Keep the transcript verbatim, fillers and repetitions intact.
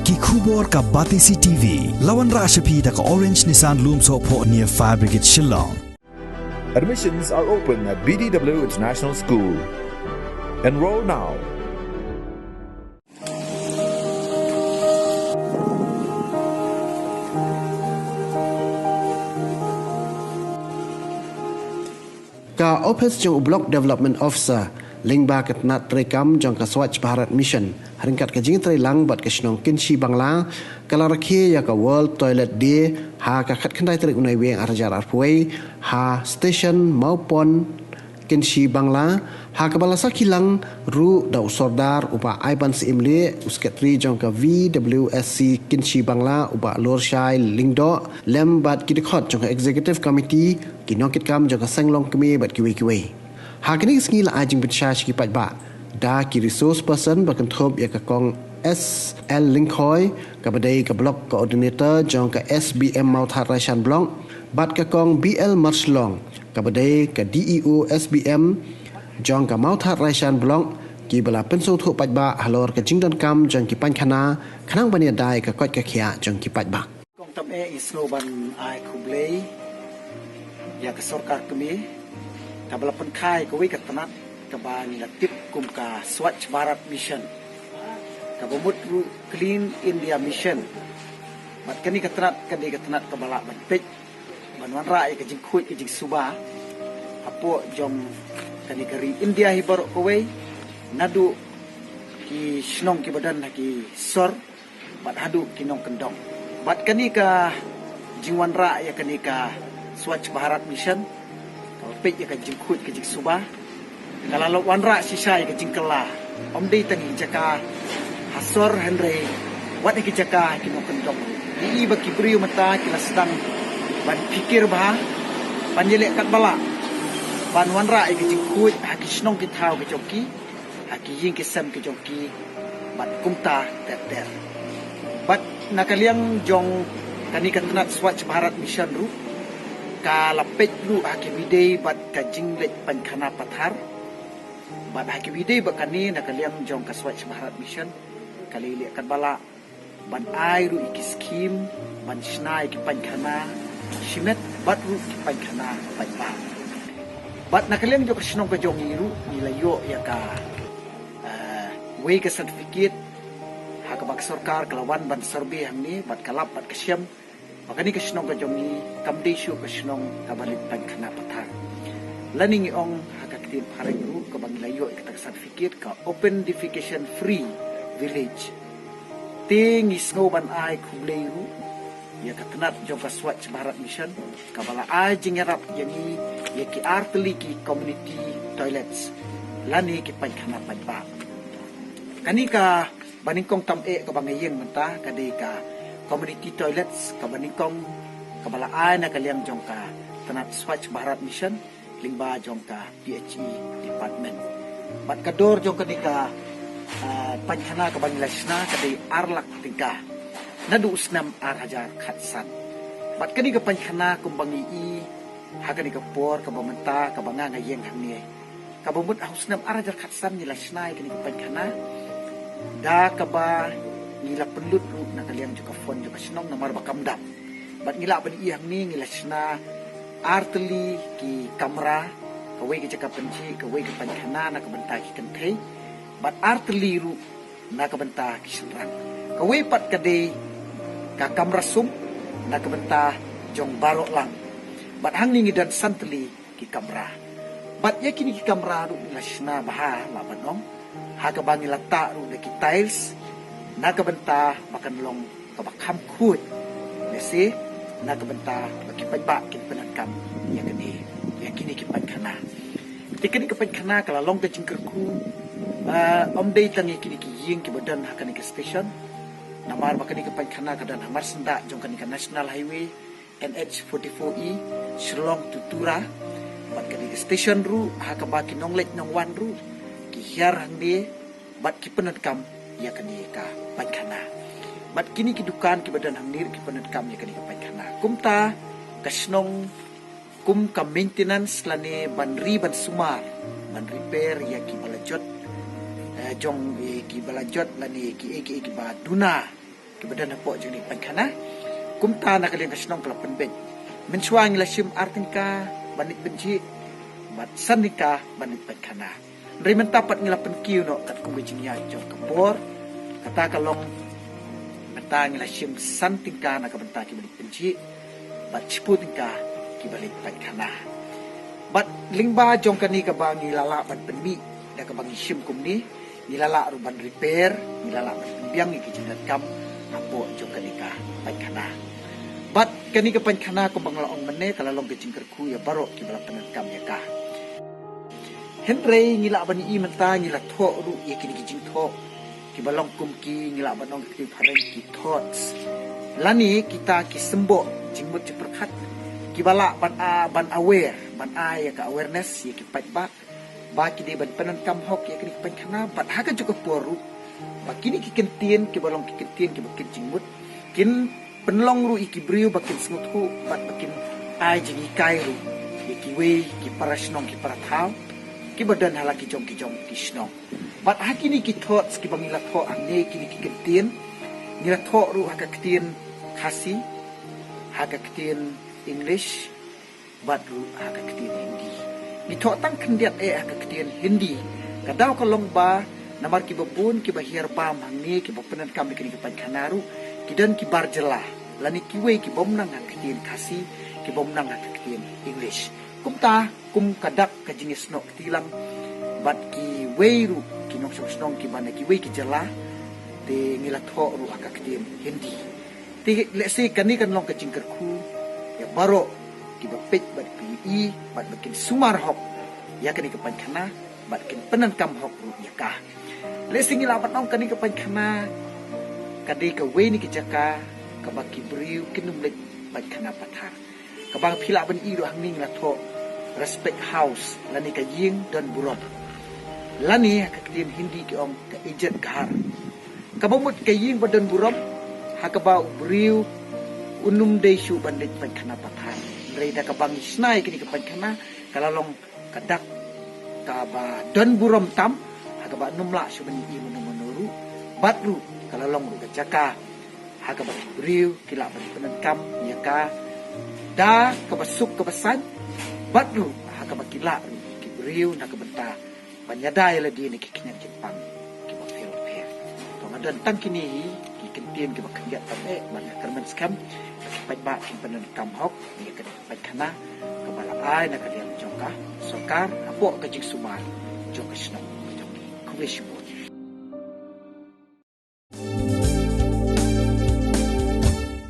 Ki khubor ka Batesi T V. La wanrah sha phi da ka Orange Nissan Lumsohphoh near Fire Brigade Shillong. Admissions are open at B D W International School. Enroll now. Ka ophis jong u Block Development Officer lyngba ka tnat treikam jong ka Swachh Bharat Mission ha ryngkat ka jingtrei lang bad ka shnong Kynshi Bangla ka la rakhe ïa ka World Toilet Day ha ka khatkhyndai tarik u Naiwieng arhajar arphew wei ha station Mawpon Kynshi Bangla, ha kaba la sakhi lang ruh da u Sordar u Bah Aiban Syiemlieh, u Secretary jong ka V W S C Kynshi Bangla u Bah Lorshai Lyngdoh, lem bad ki dkhot jong ka Executive Committee, ki nongkitkam jong ka Seng Longkmie bad kiwei kiwei. Ha kane ka sngi la ai jingpynshai sha ki paidbah da ki resource person ba kynthup ïa ka Kong S L Lyngkhoi kaba dei ka Block Coordinator jong ka S B M Mawthadraishan Block bad ka Kong B L Marshlong kaba dei ka D E O S B M jong ka Mawthadraishan Block kiba la pynsngewthuh paidbah halor ka jingdonkam jong ki painkhana khnang ban ïada ïa ka koit ka khiah jong ki paidbah. Kong Tam Eh, ngi sngew ban ai khublei ïa ka sorkar kmie kaba la pynkha ïa kawei ka tnat kaba ngi la tip kum ka Swachh Bharat Mission, kaba mut ruh Clean India Mission. Bad kane ka tnat, kane ka tnat kaba lah ban peit ban wanrah ïa ka jingkhuid ka jingsuba hapoh jong kane ka ri India hi baroh kawei, naduh ki shnong kiba don ha ki sor bad haduh ki nongkyndong. Bad kane ka jingwanrah ïa kane ka Swachh Bharat Mission, kaba peit ïa ka jingkhuid ka jingsuba, ka la wanrah shisha ïa ka jingkylla, ym dei tang ha ki jaka ha sor hynrei wat ha ki jaka ha ki nongkyndong. Ngi i ba ki briew mynta ki la sdang ban phikir bha ban ïaleh katba lah ban wanrah ïa ka jingkhuid ha ki shnong ki thaw ki jong ki, ha ki ïing ki sem ki jong ki bad kumta ter ter. Bad na ka liang jong kane ka tnat Swachh Bharat Mission ruh, ka la peit ruh ha kiwei de bad ka jingleit painkhana pathar. Bad ha kiwei de bad kane na ka liang jong ka Swachh Bharat Mission ka la ïaleh katba lah ban ai ruh ïa ki skhim ban shna ïa ki painkhana shimet bad ruh ki painkhana paidbah. Bad na ka liang jong ka shnong ka jong ngi ruh ngi la ïoh ïa ka, eh, wei ka certificate ha kaba ka sorkar ka la wan ban survey hangne bad ka lap bad ka shem ba kane ka shnong ka jong ngi kam dei shuh ka shnong kaba leit painkhana pathar. Lane ngi ong ha ka ktien phareng ruh kaba ngi la ïoh ïa kata ka certificate ka Open Defecation Free Village. Te ngi sngew ban ai khublei ruh ïa ka tnat jong ka Swachh Bharat Mission kaba la ai jingïarap ïa ngi ïa ki artylli ki community toilets lane ki painkhana paidbah. Kane kaba nyngkong tam eh kaba nga ïeng mynta ka dei ka community toilets kaba nyngkong kaba la ai na ka liang jong ka tnat Swachh Bharat Mission lyngba jong ka P H E department. Bad ka dor jong kane ka, ah, painkhana kaba ngi la shna ka dei ar lak tyngka naduh u snem ar hajar khatsan. Bad kane ka painkhana kumba ngi i ha kane ka por kaba mynta kaba nga nga ïeng hangne, kaba mut ha u snem ar hajar khatsan ngi la shna ïa kane ka painkhana da kaba ngi la pynlut ruh na ka liang jong ka fund jong ka shnong namar ba kam dap. Bad ngi lah ban i hangne ngi la shna artylli ki kamra, kawei ka jaka pynjhieh, kawei ka painkhana na ka bynta ki kynthei bad artylli ruh na ka bynta ki shynrang. Kawei pat ka dei ka kamra sum na ka bynta jong baroh lang. Bad hangne ngi don santylli ki kamra. Bad ïa kine ki kamra ruh ngi la shna bha lah ban ong ha kaba ngi la tah ruh da ki tiles na ka bynta ba kan long kaba kham khuid. Lehse na ka bynta ba ki paidbah kin pyndonkam ïa kane, ïa kine ki painkhana. Te kane ka painkhana ka la long ka jingkyrkhu, ah, ym dei tang ïa kine ki ïing kiba don ha kane ka station. Namar ba kane ka painkhana ka don ha marsyndah jong kane ka National Highway N H forty-four E, Shillong to Tura. Bad kane ka station ruh ha kaba ki nongleit nongwan ruh ki hiar hangne bad ki pyndonkam ïa kane ka painkhana. Bad kine ki dukan kiba don hangne ruh ki pyndonkam ïa kane ka painkhana. Kumta ka shnong kum ka maintenance lane ban ri ban sumar, ban repair ïa kiba la jot, eh, jong, eh, kiba la jot lane kiei kiei kiba duna ba don hapoh jong kane ka paikhana. Kumta na ka liang ka shnong ka la pynbeit. Mynshuwa ngi la shim ar tyngka ban leit pynjhieh bad san tyngka ban leit paikhana. Hynrei mynta pat ngi la pynkiew noh katkum ka jingïaid jong ka por. Kata ka long mynta ngi la shim san tyngka na ka bynta kiba leit pynjhieh bad shiphew tyngka kiba leit paikhana. Bad lyngba jong kane kaba ngi la lah ban pynmih da kaba ngi shim kumne, ngi la lah ruh ban repair, ngi la lah ban pynbiang ïa ki jingdonkam hapoh jong kane ka paikhana. Bad kane ka paikhana kumba nga la ong mynne ka la long ka jingkyrkhu ïa baroh kiba la pyndonkam ïa ka. Hynrei ngi lah ban ïohi mynta ngi la thoh ruh ïa kine ki jingthoh kiba long kum ki, ngi lah ban ong ha ka ktien phareng ki thoughts, lane kita ki symboh jingmut jingpyrkhat kiba lah ban, ah, ban aware, ban ai ïa ka awareness ïa ki paidbah ba ki dei ban pyndonkam hok ïa kine ki paikhana. Bad ha kajuh ka por ruh ba kine ki kyntien kiba long ki kyntien kiba kit jingmut kin pynlong ruh ïa ki briew ba kin sngewthuh bad ba kin ai jinghikai ruh ïa kiwei ki para shnong ki para thaw kiba don ha la ki jong ki jong ki shnong. Bad ha kine ki thoughts kiba ngi la thoh hangne, kine ki kyntien ngi la thoh ruh ha ka ktien Khasi, ha ka ktien English, bad ruh ha ka ktien Hindi. Ngi thoh tang khyndiat eh ha ka ktien Hindi. Ka daw ka long ba namar kiba bun kiba hiar bam hangne kiba pyndonkam ïa kine ki paikhana ruh ki don ki bar jylla lane kiwei ki bym nang ha ka ktien Khasi, ki bym nang ha ka ktien English. Kumta kum ka dak ka jingïasnoh kti lang bad kiwei ruh ki nongshong shnong kiba na kiwei ki jylla, te ngi la thoh ruh ha ka ktien Hindi. Te lehse kane kan long ka jingkyrkhu ïa baroh kiba peit bad ki ïohi bad ba kin sumar hok ïa kane ka paikhana bad kin pyndonkam hok ruh ïa ka. Lehse ngi lah ban ong kane ka paikhana ka dei kawei na ki jaka kaba ki briew kin ym leit paikhana pathar. Kaba phi lah ban ïohi ruh hangne ngi la thoh Respect House lane ka ïing don burom, lane ha ka ktien Hindi ki ong ka Ijat Ghar. Kaba mut ka ïing ba don burom ha kaba u briew un ym dei shuh ban leit paikhana pathar. Hynrei da kaba ngi shna ïa kane ka paikhana ka la long ka dak kaba don burom tam ha kaba ym lah shuh ban ïohi mano mano ruh. Bad ruh ka la long ruh ka jaka ha kaba ki briew ki lah ban pyndonkam ïa ka da kaba suk kaba saiñ, bad ruh ha kaba ki lah ruh ki briew na ka bynta ban ïada ïa lade na ki khñiang jingpang kiba pher bapher. To nga don tang kine hi ki kyntien kiba khyndiat tam eh, bad nga kyrmen skhem ba ki paidbah kin pyndonkam hok ïa ka paikhana kaba la ai na ka liang jong ka sorkar hapoh ka jingsumar jong ka shnong jong ki. Khublei shibun.